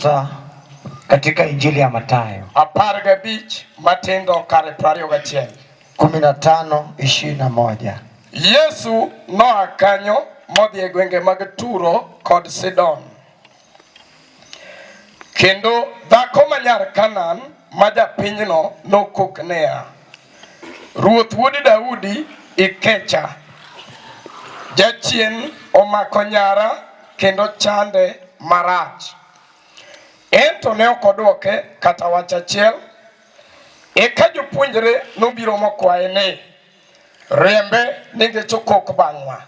Tunaanza katika Injili ya Mathayo 15 matindo kare 21. 15:21. Yesu noa kanyo modhi e gwenge mag Turo kod Sidon. Kendo dhako ma nyar Kanaan ma japinyno nokok niya, Ruoth wuod Daudi, ikecha. Jachien omako nyara kendo chande marach. En to ne ok odwoke kata wach achiel. Eka jopuonjre nobiro mokwaye ni, Riembe nikech okok bang'wa.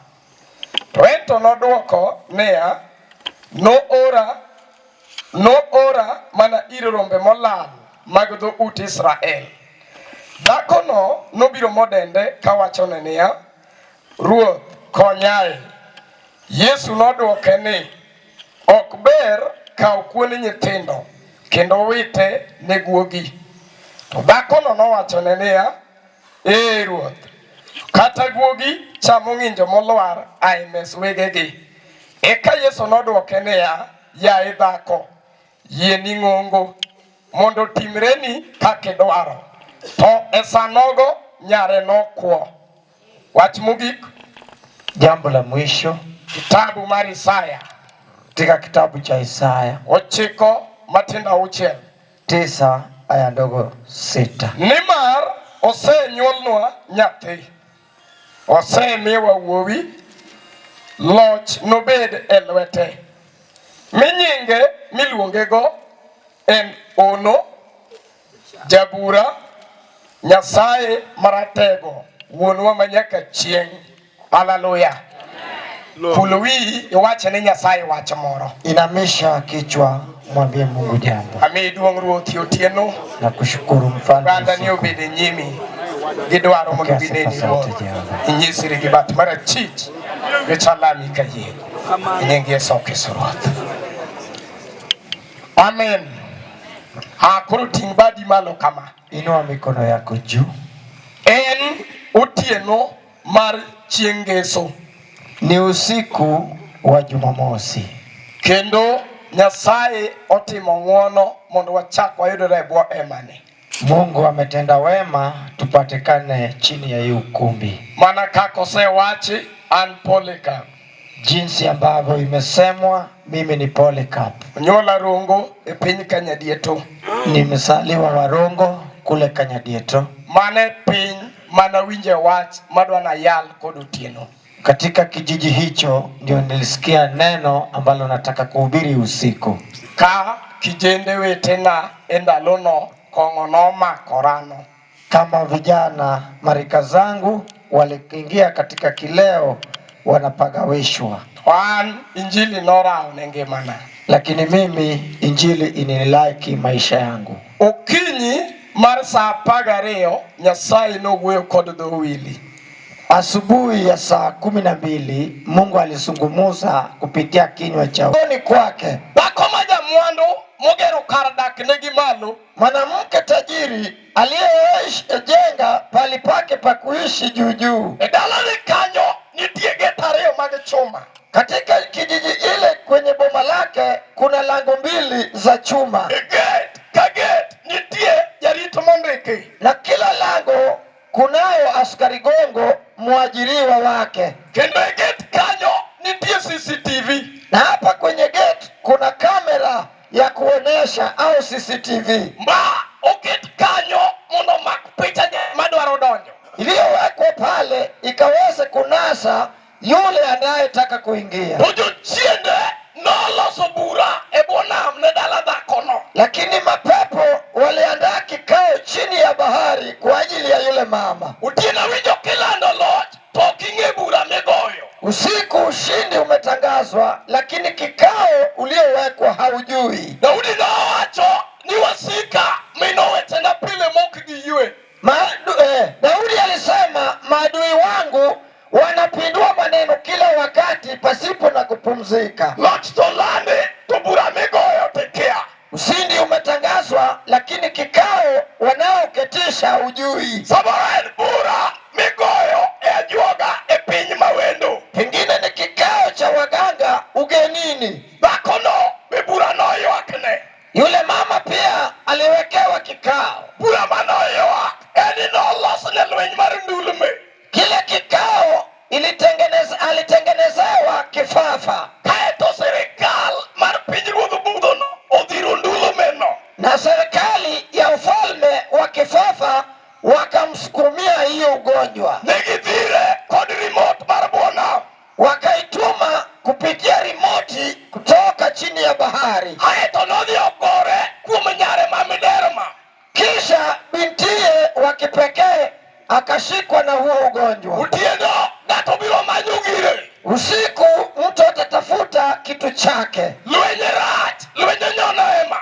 To en to nodwoko niya, Noora, noora mana ir rombe molal mag dhout Israel. Dhakono nobiro modende kawachone niya, Ruoth, konyae. Yesu nodwoke ni, Ok ber kawo kuond nyithindo kendo wite ne guogi. To dhakono nowachone niya, Ee Ruoth, kata guogi chamo ng'injo molwar a e mes wegegi. Eka Yesu nodwoke niya, Yaye dhako, yieni ng'ongo, mondo otimreni kaka idwaro. To e sa nogo nyare nokwo. Wach mogik, Jambo la mwisho kitabu mar Isaya katika kitabu cha Isaya 9 matindo 6. 9 aya ndogo 6. Nimar osenyuolnwa nyathi, osemiwa wuowi, loch nobed e lwete, mi nyinge miluongego en Ono, Jabura, Nyasaye Maratego, Wuonwa manyaka chieng'. Haleluya. Kul wiyi iwache ni Nyasaye wach moro. Inamisha kichwa, mwambie Mungu jambo. Amiyi duong' Ruoth otieno. Nakushukuru mfalme. Oganda ni usiku. obedo e nyimi. Gidwaro mondo Pokea sifa gineni zote Ruoth. Jehova. Inyisri gi bat marachich. Gichalami ka yie. E nying Yesu Kristo Ruoth. Amen. Ah, koro ting' badi malo kama. Inua mikono yako juu. En otieno mar chieng' ngeso. Ni usiku wa Jumamosi. Kendo Nyasaye otimo ng'wono mondo wachak wayudore e bwo hemani. Mungu ametenda wema tupatikane chini ya hii ukumbi. Mana kaka osewachi, an Polycarp. Jinsi ambavyo imesemwa, mimi ni Polycarp. Onyuola Rongo e piny Kanyadieto. Nimezaliwa Warongo kule Kanyadieto. Mano e piny mana winje wach madwa nayal kod otieno. Katika kijiji hicho ndio nilisikia neno ambalo nataka kuhubiri usiku. Ka kijende wetena e ndalono kong'o nomako rano. Kama vijana marika zangu waliingia katika kileo wanapagawishwa, To an injili norawo ne ngimana. lakini mimi injili inilaki maisha yangu. Okinyi mar saa 12 Nyasaye nowuoyo kod dho Wili. Asubuhi ya saa 12 Mungu alizungumuza kupitia kinywa cha ni kwake. Dhako ma jamwandu mogero kar dakne gi malo Mwanamke tajiri aliyejenga pali pake pa kuishi juu juu. E dalane kanyo nitie gate ariyo mag chuma. Katika kijiji ile kwenye boma lake kuna lango mbili za chuma. E gate ka gate nitie jarit mondiki. Na kila lango kunayo askari gongo mwajiriwa wake. Kendo e gate kanyo nitie CCTV. Na hapa kwenye gate kuna kamera ya kuonesha au CCTV ma oket kanyo mondo omak picha madwaro donjo iliyowekwa pale ikaweze kunasa yule anayetaka kuingia. To jochiende noloso bura e bwo nam ne dala dhakono. Lakini mapepo waliandaa kikao chini ya bahari kwa ajili ya yule mama. Otieno awinjo kilando loch to ok ing'e bura migoyo. Usiku ushindi umetangazwa, lakini kikao uliowekwa haujui. Daudi nowacho ni wasika mi nowechena pile mok giyue. Daudi alisema maadui wangu wanapindua maneno kila wakati pasipo na kupumzika. Loch to landi to bura migoyo to ikia. Ushindi umetangazwa, lakini kikao wanaoketisha hujui. Samoro en bura migoyo e ajuoga e piny mawendo. Pengine ni kikao cha waganga ugenini. Dhakono be bura noywakne. ugonjwa. Ne gidhire kod remote mar bwo nam. Wakaituma kupitia rimoti kutoka chini ya bahari. Aeto nodhi ogore kuom nyare ma miderma. Kisha bintiye wa kipekee akashikwa na huo ugonjwa. Otieno ng'ato biro manyo gire. Usiku mtu atatafuta kitu chake. Lweny rach, lweny onyono hema.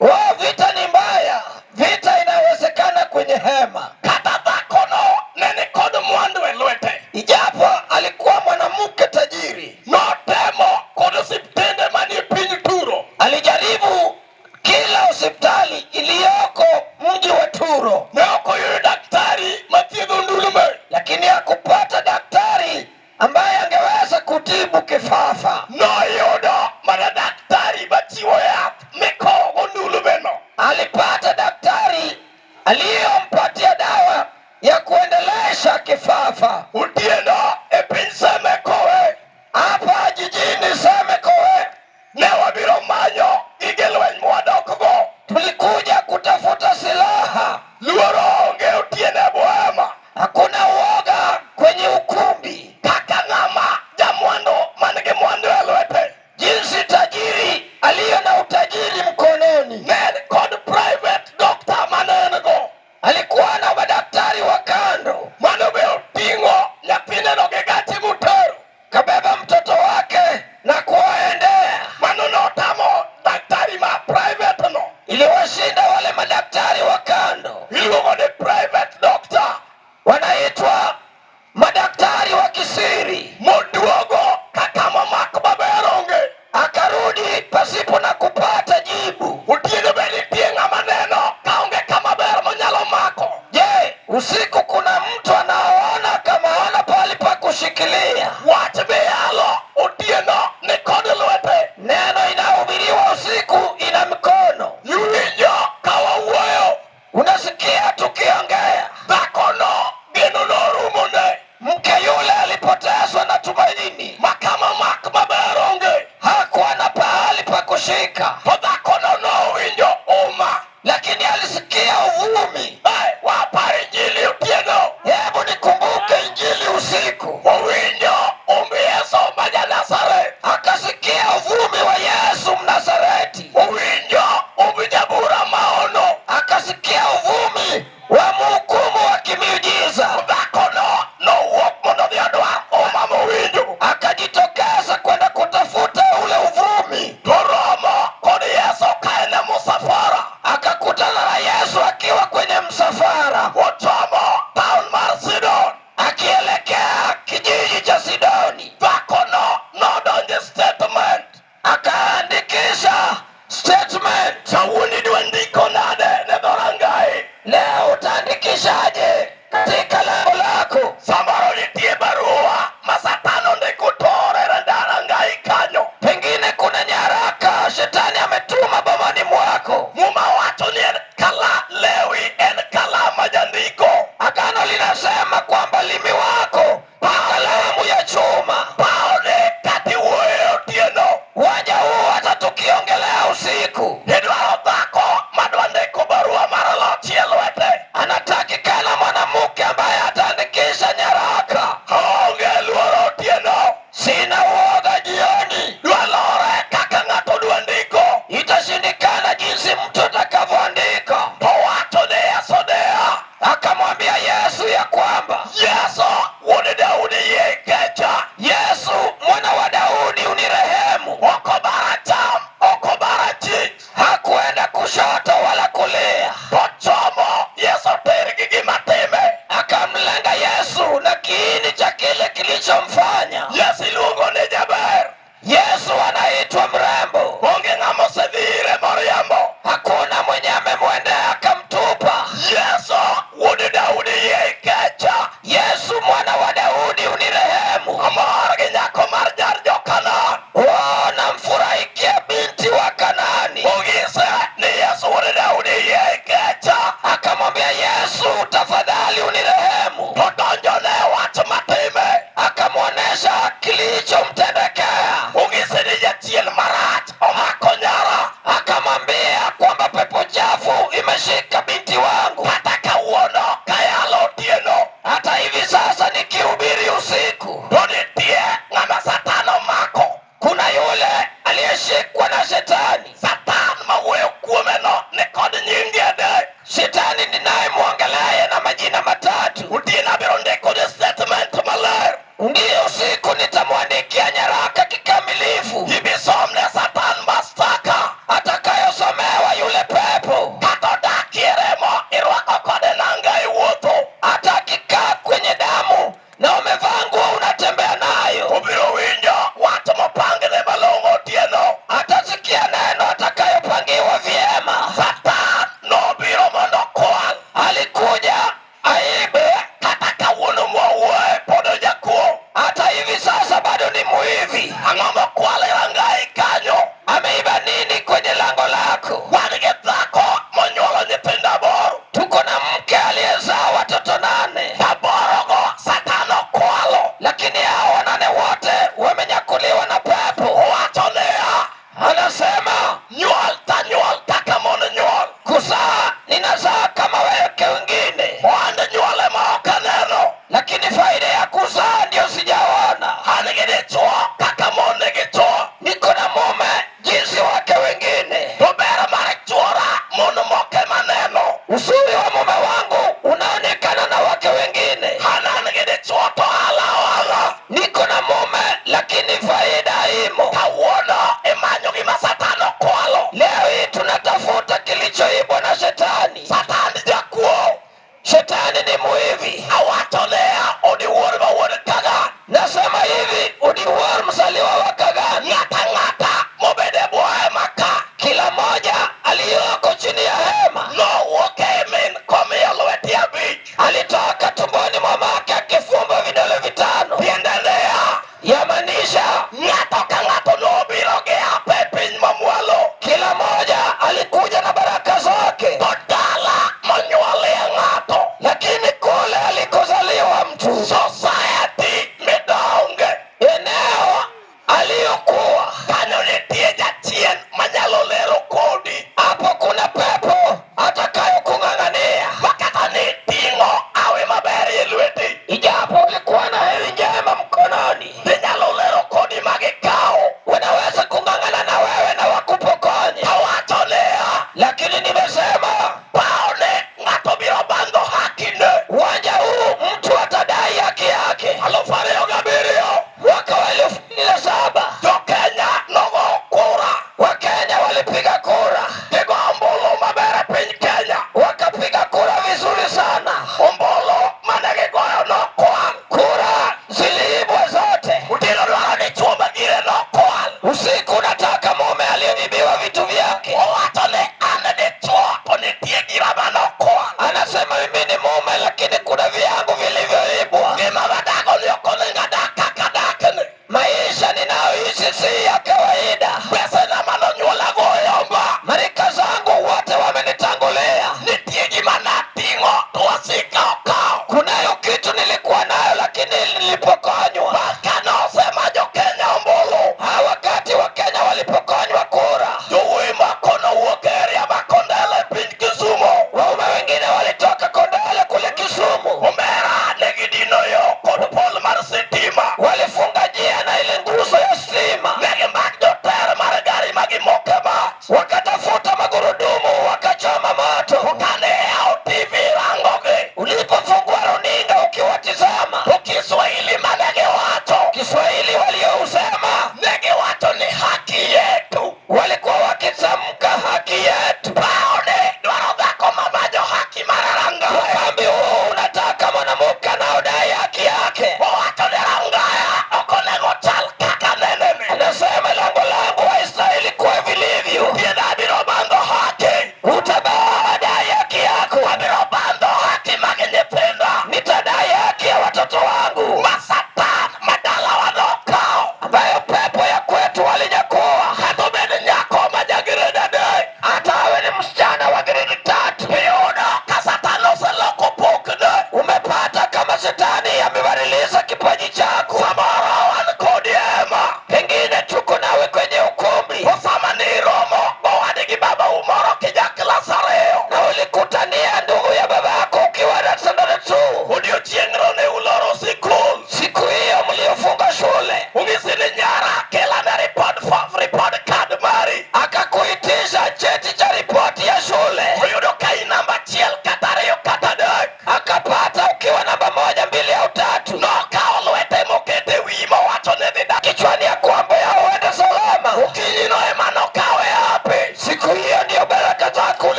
Wao, vita ni mbaya, vita inawezekana kwenye hema. Kata dhakono ne ni kod mwandu e lwete. Ijapo alikuwa mwanamke tajiri, Notemo kod osiptende manie piny Turo. Alijaribu kila hospitali iliyoko mji wa Turo, Ne ok oyudo daktari mathiedho ndulme. Lakini hakupata daktari ambaye angeweza kutibu kifafa. Noyudo mana daktari machiwo yath mikowogo ndulmeno. Alipata daktari aliyompatia dawa ya kuendelesha kifafa. Otieno e piny Seme Kowe Hapa jijini Seme Kowe ne wabiro manyo gige lweny mwadokgo. Tulikuja kutafuta silaha. Luoro onge otieno e bwo hema. Hakuna uoga kwenye ukumbi. Kaka ng'ama jamwandu man gi mwandu e lwete. Jinsi tajiri aliyo na utajiri mkononi. Ne en kod private doctor mane en go. Alikuwa na madaktari wa kando. Mano be oting'o nyathineno gi gache motero. Kabeba mtoto wake na kuwaendea. Mano notamo daktari ma private no. Iliwashinda wale madaktari wa kando. Iluongo ni private doctor. Wanaitwa madaktari wa kisiri. Moduogo kaka momak maber onge. Akarudi pasipo na kupata jibu. Otieno be nitie ng'ama neno kaonge kama ber monyalo mako. Je, usiku kuna mtu anaona kama hana pahali pa kushikilia? Wach miyalo otieno ni kod lwete. Neno inahubiriwa usiku ina mikono. Iwinjo ka wawuoyo. Unasikia tukiongea. Dhakono geno norumone. Mke yule alipotezwa na tumaini, Ma kama mak maber onge. Hakuwa na pahali pa kushika, To dhakono nowinjo uma. Lakini alisikia uvumi. Ai, wapar injili otieno. Hebu nikumbuke injili usiku. Owinjo umb Yesu ma ja-Nazareth. Akasikia uvumi wa Yesu Mnazareti. Owinjo umb jabura maono. Akasikia uvumi wa mhukumu wa kimiujiza. Dhakono nowuok mondo odhi odwar uma mowinjo. Akajitokeza kwenda kutafuta ule uvumi. To romo kod Yesu ka en e musafara. Akakutana na Yesu akiwa kwenye msafara. Ochomo taon mar Sidon. Akielekea kijiji cha Sidoni. Dhakono nodonjo e statement. Akaandikisha statement. Kawuono idwa ndiko nade ne dhorangai? Leo utaandikishaje katika lango lako? Samoro nitie barua ma Satan ondiko tore e rangai kanyo. Pengine kuna nyaraka shetani ametuma bomani mwako. Muma wacho ni en kala lewi en kalam ma jandiko. Agano linasema kwamba limi wako ni kalamu ya chuma. Paone kata iwuoyo otieno. Uwanja huu hata tukiongelea usiku. Idwaro dhako madwa ndiko barua mar loch e lwete. Anatakikana mwanamke ambaye ata lango lako. Wan gi dhako monyuolo nyithindo aboro. Tuko na mke aliyezaa watoto nane, Aborogo Satan okwalo. Lakini hao wanane wote wamenyakuliwa na pepo. Owacho niya, Anasema, nyuol ta nyuol kaka mon nyuol. Kuzaa ninazaa kama wake wengine, Ohand nyuol ema ok aneno. Lakini faida ya kuzaa ndio sijaona. An gi dichuo kaka mon nigi chuo. Niko na mume jinsi wake wengine. To ber mar chuora mon moko ema neno. Uzuri wa mume wangu unaonekana na wake wengine. An an gi dichuo to ohala ohala. Niko na mume lakini faida imo. Kawuono imanyo gima Satan okwalo. Leo hii tunatafuta kilichoibwa na shetani. Satan jakuo. Shetani ni mwivi. Awacho niya, Odiwuor ma wuod Kagan. Nasema hivi, Odiwuor mzaliwa wa Kagan, Ng'ata ng'ata mobedo e bwo hema ka. Kila moja aliyoko chini ya hema Nowuok e min komiyo lwete abich. Alitoka tumboni mwa mamake akifumba vidole vitano. Tiende niya, Yamaanisha ng'ato ka ng'ato nobiro gi ape e piny mamwalo. Kila moja alikuja na baraka zake.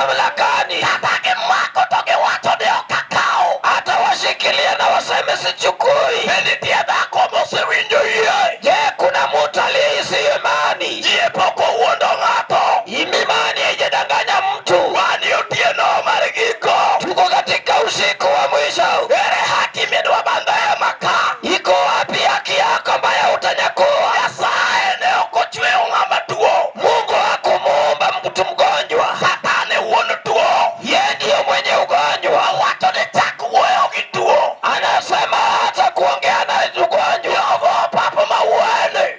Mamlakani. Kata gimako to giwacho ni ok akaw. Hata washikilia na waseme sichukui. Be nitie dhako mosewinjo yie? Je, kuna mtu aliyehisi imani? Yie pok owuondo ng'ato. Imani haijadanganya mtu. Mani otieno mar giko. Tuko katika usiku wa mwisho. Ere haki midwa bandho e maka? Iko wapi haki yako ambayo utanyakua? Nyasaye ne ok ochweyo ng'ama tuo. Mungu hakumuumba mtu mgonjwa. Satan e wuon tuo. Yeye ndiyo mwenye ugonjwa. Owacho ni chak wuoyo gi tuo. Anasema hata kuongea na ugonjwa. Jogo papo mawuoyeni.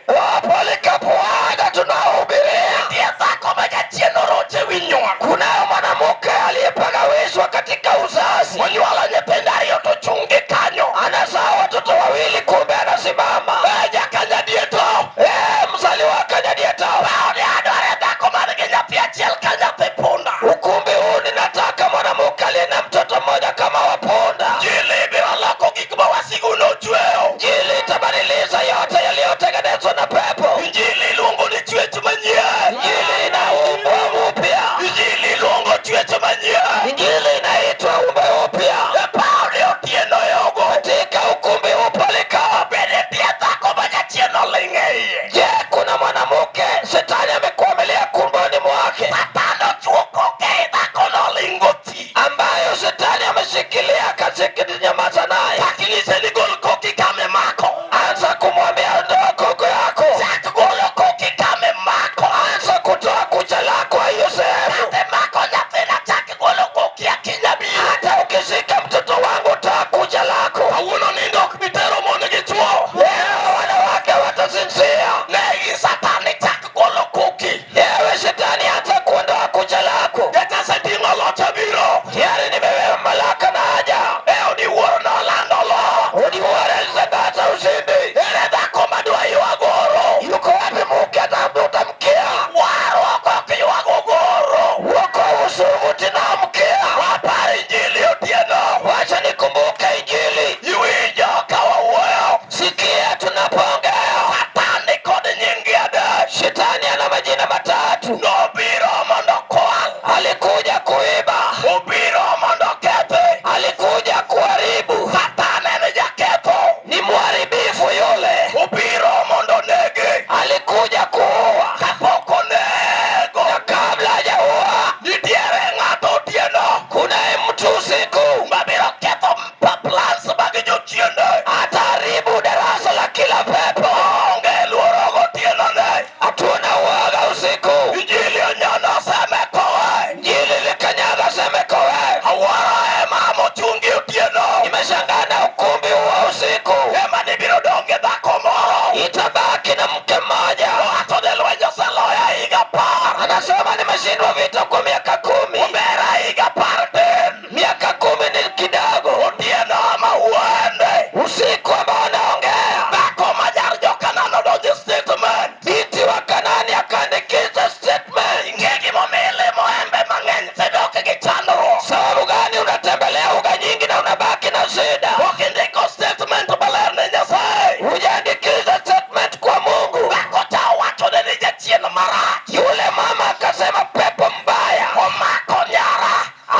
Polikapuaga tunahubiria. Nitie dhako ma jachien orocho e wi nyuol. Kunayo mwanamke aliyepagawishwa katika uzazi. Onyuolo nyithindo ariyo to chung' gi kanyo. Anazaa watoto wawili, kumbe anasimama. Eh, jakanyadieto. Eh, mzaliwa wa Kanyadieta. Paoni adware dhako man gi nyathi achiel ka nyathi punda. Ukumbi huu ninataka mwanamke aliye na mtoto mmoja kama wa punda. Injili biro loko gik ma wasigu nochweyo. Injili itabadilisha yote yaliyotengenezwa na pepo. Injili iluongo ni chwech manyien. Injili inaumbwa upya. Injili iluongo chwech manyien. Injili inaitwa umbe upya. E paoni otieno yogo. Katika ukumbi huu palika. Be nitie dhako ma jachien oling' e iye? Je, kuna mwanamke shetani amekwamilia kumboni mwake Satan ochuo koke e dhakono oling' oti. ambayo shetani ameshikilia katika nyamaza naye? Chak nyise ni gol koki kamimako. Anza kumwambia ondoa koko yako, Chak golo koki kamimako. anza kutoa kucha lako hiyo sehemu. Imako nyathina chak golo koki akinya biro. Hata ukishika mtoto wangu toa kucha lako. Kawuono nindo ok bi tero mon gi chuo. Leo wanawake watasinzia. Ne gi Satan ni chak golo koki. Ewe shetani, anza kuondoa kucha lako. Nikech aseting'o loch abiro. Tayari nimewewa mamlaka na haja. E odiwuor nolando lo. Udiwuor alitangaza ushindi. Ere dhako madwa ywagoro? Yuko wapi mke atamkia? Warruok ok ywago goro. Wokovu sugu tinamkia. Wapar injili otieno. Wacha nikumbuke Injili. Iwinjo ka wawuoyo. Sikia tunapoongea. Satan ni kod nyingi adek. Shetani ana majina matatu. Nobiro mondo okwal. Alikuja kuiba, Obiro mondo okethi. alikuja kuharibu. Satan en jaketho. Ni mharibifu yule. Obiro mondo onegi. Alikuja kuua, Kapok onego. na kabla hajaua Nitiere ng'ato otieno. kunaye mtu usiku Mabiro ketho plans mag jochiende. ataharibu darasa la kila pepo. Onge luoro gotieno ne. Hatuna uoga usiku. Injili onyono seme kowe. Injili likanyaga seme kowe. Awuoro ema mochungi otieno. Nimeshangaa na ukumbi wa usiku, Ema ni biro dong' gi dhako moro. itabaki na mke mmoja. Owacho ni lweny oseloya higa 10. Anasema nimeshindwa vita kwa miaka 10. Omera higa 10 tin. Miaka 10 ni kidogo. Otieno ama wuonde. Usiku ambao naongea, Dhako ma nyar jo-Kanaan odonjo e statement. binti wa Kanani akaandikisha statement. Ing'e gimomiyo ilimo embe mang'eny tidok gi chandruok. Sababu gani unatembelea uga nyingi na unabaki na shida? Pok indiko statement maler ne Nyasaye. Hujaandikisha statement kwa Mungu. Dhako cha owachone ni jachien marach. Yule mama akasema pepo mbaya Omako nyara.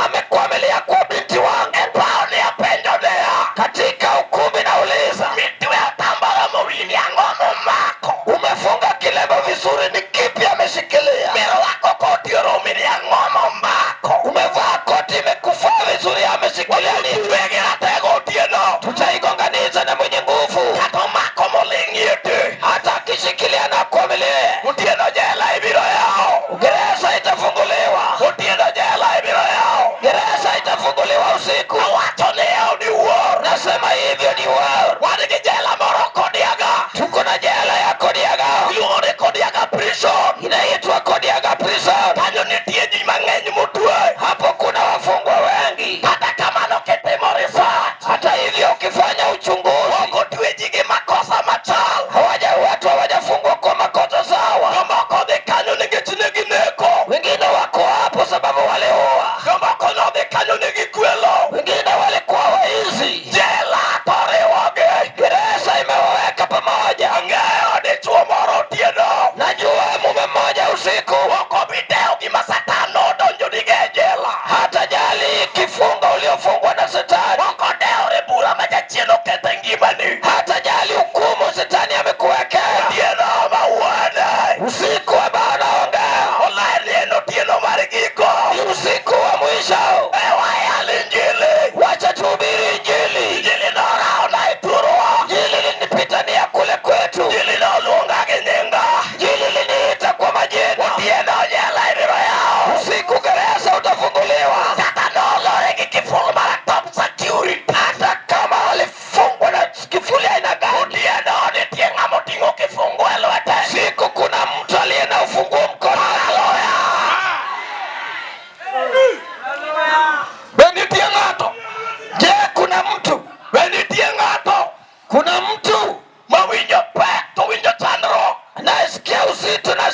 amekwamilia kwa binti wangu. E paoni apenjo niya. Katika ukumbi nauliza, Mitwe otambara mowini ang'o momako? umefunga kilemba vizuri, ni kipi ameshikilia? Mirwako koti oromi ni ang'o momako? Umevaa koti imekufaa vizuri, ameshikilia nini? Wegi ratego otieno. Tutaigonganisha na mwenye nguvu, Kata omako moling' ite. hata akishikilia na kuamilie. Otieno jela ibiro yawo. Gereza itafunguliwa, Otieno jela ibiro yawo. gereza itafunguliwa usiku. Awacho ni odiwuor. Nasema hivyo ni wao. Wan gi jela moro Kodiaga. Tuko na jela ya Kodiaga, Iluongo ni Kodiaga Prison. inaitwa Kodiaga Prison. Kanyo nitie ji mang'eny motwe. Hapo kuna wafungwa wengi. Kata kamano kitimo research. Hata hivyo, ukifanya uchunguzi, Ok otwe ji gi makosa machal. hawaja watu hawajafungwa kwa makosa sawa. Jomoko dhi kanyo nikech ne gineko. Wengine wako hapo sababu waliua, Jomoko nodhi kanyo ne gikwelo. wengine walikuwa waizi. Jela to riwogi. Gereza imewaweka pamoja. Ang'eyo dichuo moro otieno. Najua mume mmoja usiku Ok obi dewo gima Satan nodonjonigo e jela.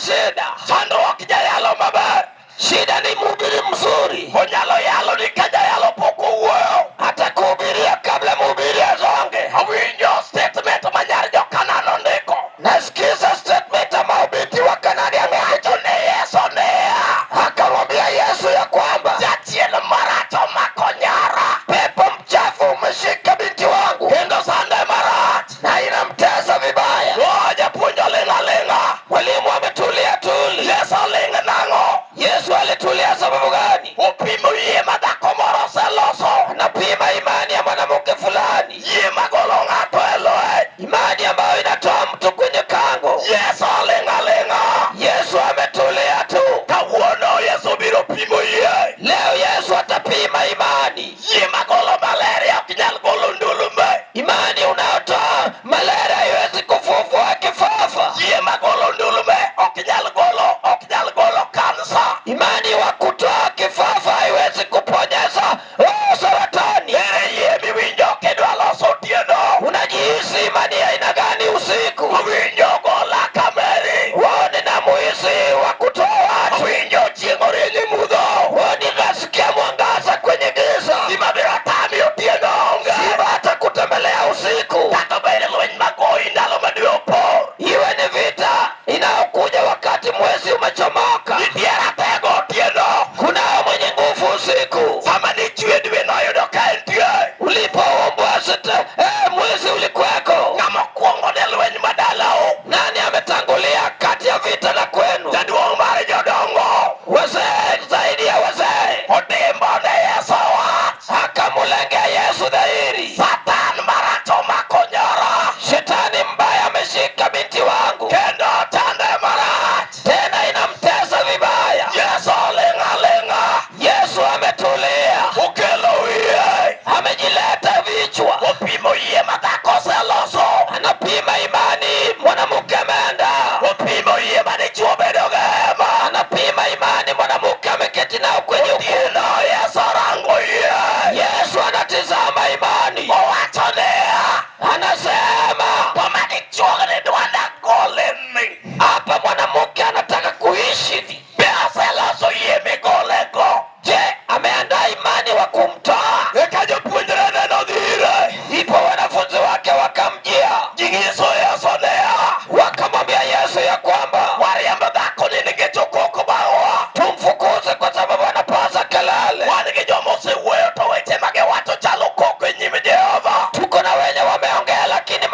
shida. Chandruok jayalo maber. Shida ni mhubiri mzuri, Onyalo yalo ni ka jayalo pok owuoyo. atakuhubiria kabla mhubiri azonge. Awinjo statement ma nyar jo-Kanaan ondiko. Nasikiza statement ambayo binti wa Kanani ameacha, Owacho ne Yesu niya, akamwambia Yesu ya kwamba jachien marach omako nyara pepo mchafu umeshika binti wangu kendo sande marach. na inamtesa vibaya. O japuonj oling' aling'a. Mwalimu ametulia tuli. Yesu oling' nang'o? Yesu alitulia sababu gani? Opimo yie ma dhako moro oseloso. Anapima imani ya mwanamke fulani, Yie magolo ng'ato e lweny. imani ambayo inatoa mtu kwenye kango. Yesu oling' aling'a. Yesu ametulia tu. Kawuono Yesu biro pimo yie. Leo Yesu atapima imani, Yie magolo malaria ok nyal golo ndulume. imani unayotoa malaria haiwezi kufufua kifafa, Yie magolo ndulume ok nyal golo ok nyal golo kansa. imani wa kutoa kifafa haiwezi kuponyeza oh, saratani. Ere yie miwinjo kidwa loso otieno. Unajihisi imani ya aina gani usiku? Awinjo gola kameri. Waone na muhisi wa kutoa watu, Awinjo chieng' orieny e mudho. waone nasikia mwangaza kwenye giza. Gima biro tami otieno onge. Simba atakutembelea usiku, Kata bed lweny magoyi ndalo ma dwe opor. iwe ni vita inayokuja wakati mwezi umechomoka. Nitie ratego otieno. Kunao mwenye nguvu usiku. Sama nichwe dwe noyudo ka entie. Ulipoumbwa mwezi ulikuweko. Ng'ama okuongo ne lweny madalau. Nani ametangulia kati ya vita na kwenu? Jaduong' mar jodongo. Wazee zaidi ya wazee, Odimbo ne Yesu wach. akamulengea Yesu dhahiri, Satan marach omako nyara. shetani mbaya ameshika binti wangu, Kendo chande marach. tena inamtesa vibaya. Yesu oling' aling'a. Yesu ametulia, Okelo wiye. amejileta vichwa, Opimo yie ma dhako oseloso. anapima imani mwanamke ameandaa, Opimo yie ma dichuo bedo go e hema. anapima imani mwanamke ameketi nao kwenye ukumbi. Otieno Yesu orango yie. Yesu anatizama imani, Owacho niya. anasema Kama dichuo ni dwa dak goleni. hapa mwanamke anataka kuishi hivi. Be oseloso yie migolego. Je, ameandaa imani wa kumtoa? Eka jopuonjrene nodhi ire. Ndipo wanafunzi wake wakamjia, Ginyiso Yesu niya. wakamwambia Yesu ya kwamba Wariembo dhakoni nikech okok bang'wa. tumfukuze kwa sababu anapaza kelele. Wan gi joma osewuoyo to weche ma giwacho chalo koko e nyim Jehova. Tuko na wenye wameongea, lakini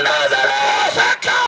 Mnazi.